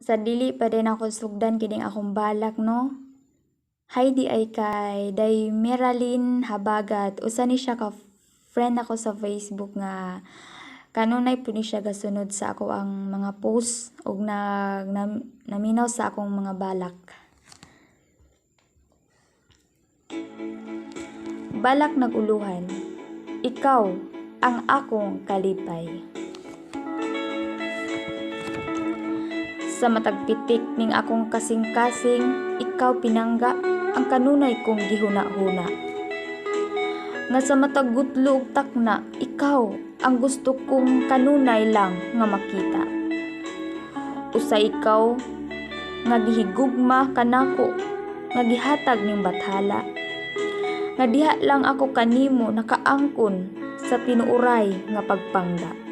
Sa dili pa din ako sugdan kining akong balak, no. Hi diay kay Day Meralyn Habagat. Usa ni siya ka friend ako sa Facebook nga kanunay pud ni siya gasunod sa ako ang mga post ug nag naminaw sa akong mga balak. Balak naguluhan, ikaw ang akong kalipay. Sa matag pitik ning akong kasing-kasing, ikaw pinangga ang kanunay kong gihuna-huna. Nga sa matag gutlo ug takna, ikaw ang gusto kong kanunay lang nga makita. Usa ikaw nga gihigugma kanako, nga gihatag ning bathala. Nga diha lang ako kanimo nakaangkon sa tinuoray nga pagpangga.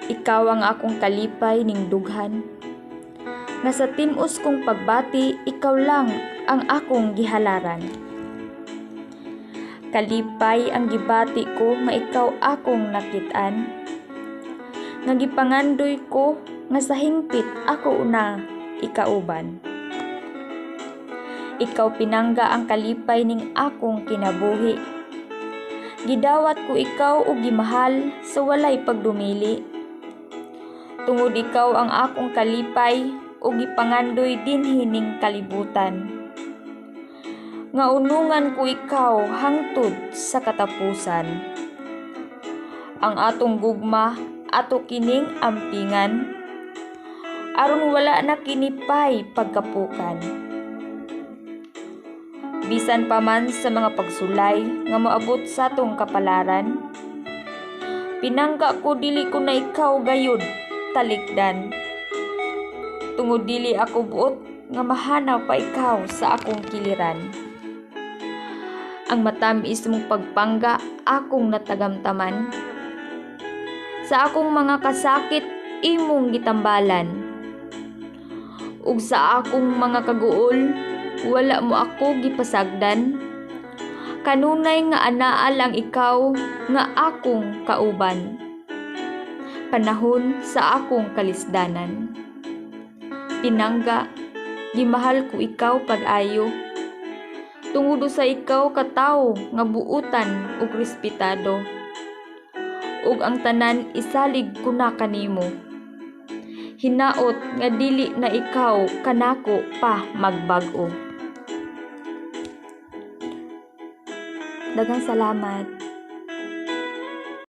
Ikaw ang akong kalipay ning dughan. Nga sa tim-os kong pagbati, ikaw lang ang akong gihalaran. Kalipay ang gibati ko nga ikaw akong nakit-an. Nga gipangandoy ko nga sa hingpit ako una ikauban. Ikaw pinangga ang kalipay ning akong kinabuhi. Gidawat ko ikaw og gimahal sa walay pagdumili. Tungod ikaw ang akong kalipay ug gipangandoy dinhi ning kalibutan. Nga unungan ko ikaw hangtod sa katapusan. Ang atong gugma ato kining ampingan, aron wala na kini pay pagkapukan. Bisan pa man sa mga pagsulay nga moabot sa atong kapalaran, pinangga ko dili ko na ikaw gayud talikdan. Tungod dili ako buot nga mahanaw pa ikaw sa akong kiliran. Ang matamis mong pagpangga akong natagamtaman. Sa akong mga kasakit imong gitambalan. Ug sa akong mga kaguol wala mo ako gipasagdan. Kanunay nga anaa lang ikaw nga akong kauban. Panahon sa akong kalisdanan. Pinangga, gimahal ko ikaw pag-ayo. Tungod sa ikaw ka tawo nga buutan ug respetado. Ug ang tanan isalig ko na kanimo. Hinaot nga dili na ikaw kanako pa magbag-o. Daghang salamat.